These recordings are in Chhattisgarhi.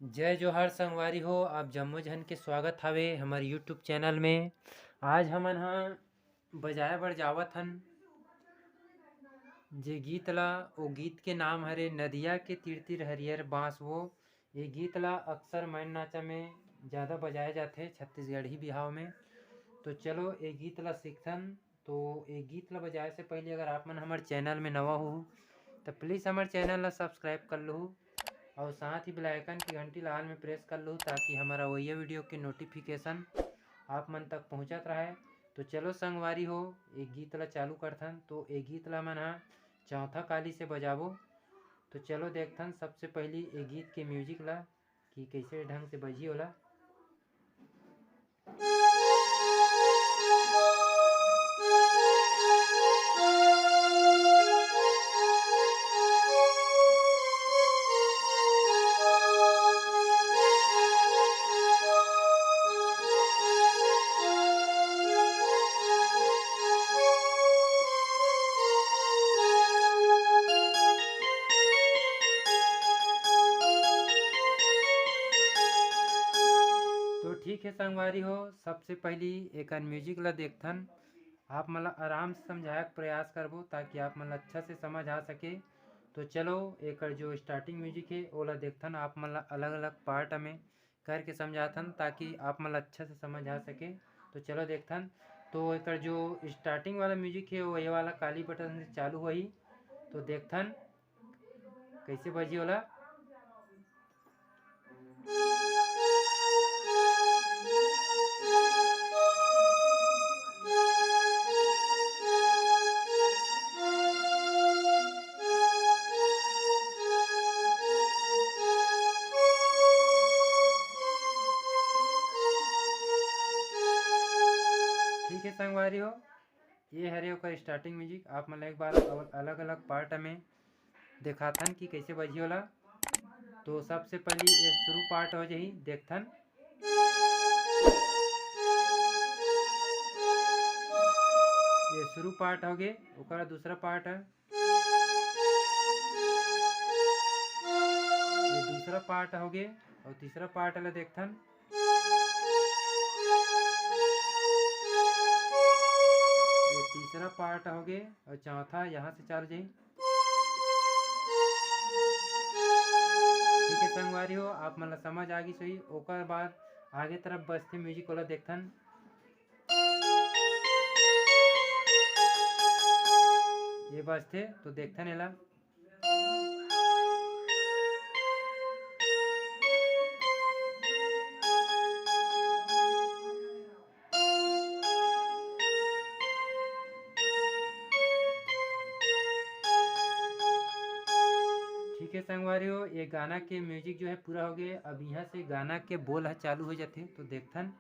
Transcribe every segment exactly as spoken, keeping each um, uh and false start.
जय जोहार संगवारी हो, आप जम्मो झन के स्वागत हावे हमर YouTube चैनल में। आज हमन ह बजाए बर जावत हन जे गीत ला, ओ गीत के नाम हरे नदिया के तीर तीर हरियर बांस वो। ये गीत ला अक्सर माइन नाचा में ज़्यादा बजाए जाथे छत्तीसगढ़ी बिहाव में। तो चलो ये गीत ला सीखथन। तो ये गीत ला बजाए से पहले अगर आप मन हमर चैनल में नवा हो तो प्लीज़ हमर चैनल ला सब्सक्राइब कर लहू और साथ ही बेल आइकन की घंटी ला all में प्रेस कर लहू, ताकि हमारा वही वीडियो के नोटिफिकेशन आप मन तक पहुंचत रहे। तो चलो संगवारी हो, एक गीत ला चालू करथन। तो एक गीत ला मन ह चौथा काली से बजाबो। तो चलो देखथन सबसे पहली एक गीत के म्यूजिक ला कि कैसे ढंग से बजी ओला। तो ठीक है संगवारी हो, सबसे पहली एकर म्यूजिक ला देखथन। आप मन ला आराम से समझाए के प्रयास करबो ताकि आप मन ला अच्छा से समझ आ सके। तो चलो एकर जो स्टार्टिंग म्यूजिक है ओला देखथन, आप मन ला अलग अलग पार्ट में करके समझाथन ताकि आप मन ला अच्छा से समझ आ सके। तो चलो देखथन। तो एकर जो स्टार्टिंग वाला म्यूजिक है वो ये वाला काली बटन से चालू होही। तो देखथन कैसे बजी ओला। ठीक है संगवारी हो, ये हरे ओकर स्टार्टिंग म्यूजिक। आप मन ला एक बार और अलग-अलग पार्ट में देखाथन कि कैसे बजही ओला। तो सबसे पहली ये शुरू पार्ट हो जाही, देखथन। ये शुरू पार्ट हो गे, ओकर दूसरा पार्ट है, ये दूसरा पार्ट हो गे, और तीसरा पार्ट ला देखथन। ये तीसरा पार्ट हो गे और चौथा यहाँ से चालू जाही। ठीक है संगवारी हो, आप मन ला समझ आ गिस होही। ओकर बाद आगे तरफ बजथे म्यूजिक वाला, देखथन। ये बजथे तो देखथन एला। ठीक है संगवारी हो, ये गाना के म्यूजिक जो है पूरा हो गया। अब यहाँ से गाना के बोल ह चालू हो जाथे, तो देखथन।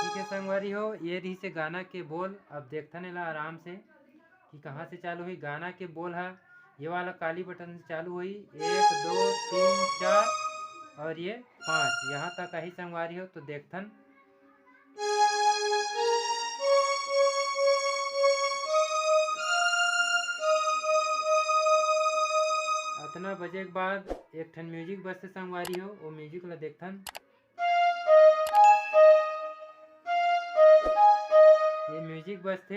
ठीक है संगवारी हो, ये रहिसे गाना के बोल। अब देखथन एला आराम से कि कहाँ से चालू होही। गाना के बोल ह ये वाला काली बटन से चालू होही, एक, दो, तीन, चार और ये पाँच, यहाँ तक आही संगवारी हो। तो देखथन, अतना बजे के बाद एक ठन म्यूजिक बजथे संगवारी हो, वो म्यूजिक ला देखथन। ये म्यूजिक बजथे,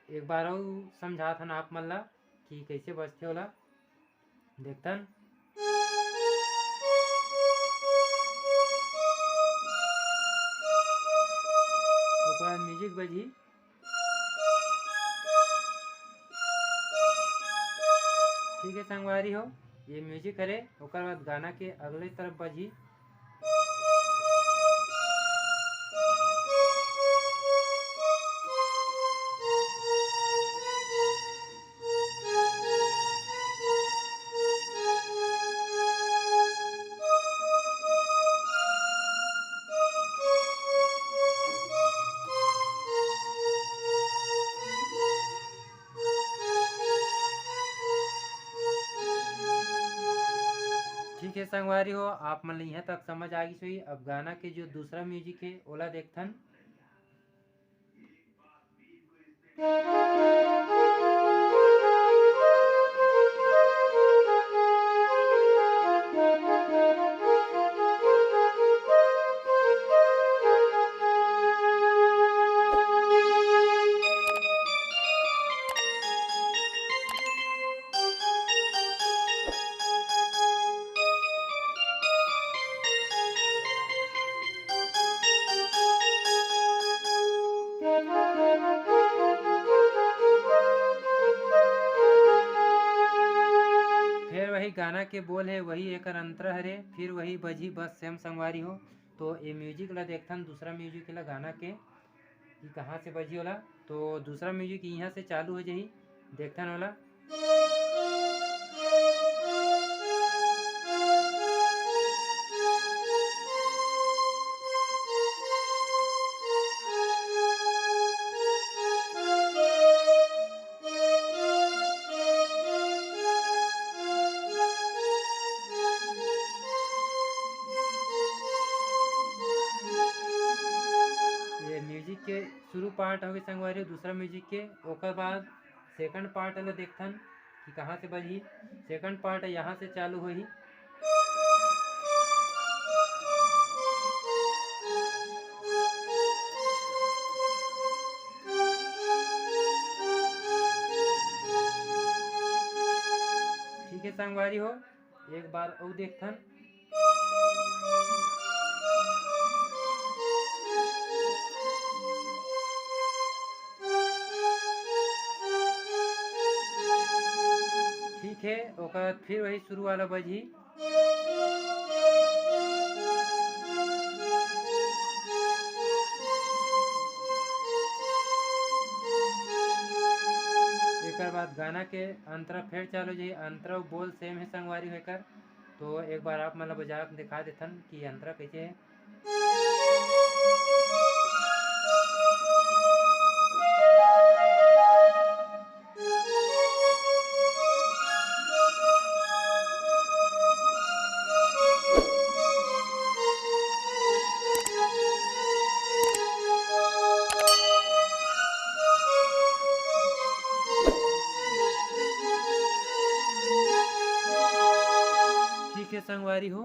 एक बार अउ समझात हन आप मन ला कि कैसे बजथे ओला, देखथन। ओकर बाद म्यूजिक बजही। ठीक है संगवारी हो, ये म्यूजिक हरे, ओकर बाद गाना के अगले तरफ बजही। संगवारी हो, आप मन ल इहाँ तक समझ आ गिस होही। अब गाना के जो दूसरा म्यूजिक हे, ओला देखथन। फेर वही गाना के बोल हे, वही एकर अंतरा हरे, फिर वही बजही बस सेम संगवारी हो। तो ये म्यूजिक ला देखथन, दूसरा म्यूजिक ला गाना के कि कहाँ से बजही ओला। तो दूसरा म्यूजिक यहाँ से चालू हो जाही, देखथन ओला। ये म्यूजिक के शुरू पार्ट होगे संगवारी हो, दूसरा म्यूजिक के। ओकर बाद सेकंड पार्ट ल देखथन कि कहाँ से बजही। सेकंड पार्ट यहाँ से चालू होही। ठीक है संगवारी हो, एक बार अउ देखथन। ठीक है, ओकर फिर वही शुरू वाला बजही। एकर बाद गाना के अंतरा फेर चालू जाही। अंतरा अउ बोल सेम है संगवारी हो एकर। तो एक बार आप मन ल बजा के दिखा देथन कि अंतरा कैसे है। ठीक है संगवारी हो,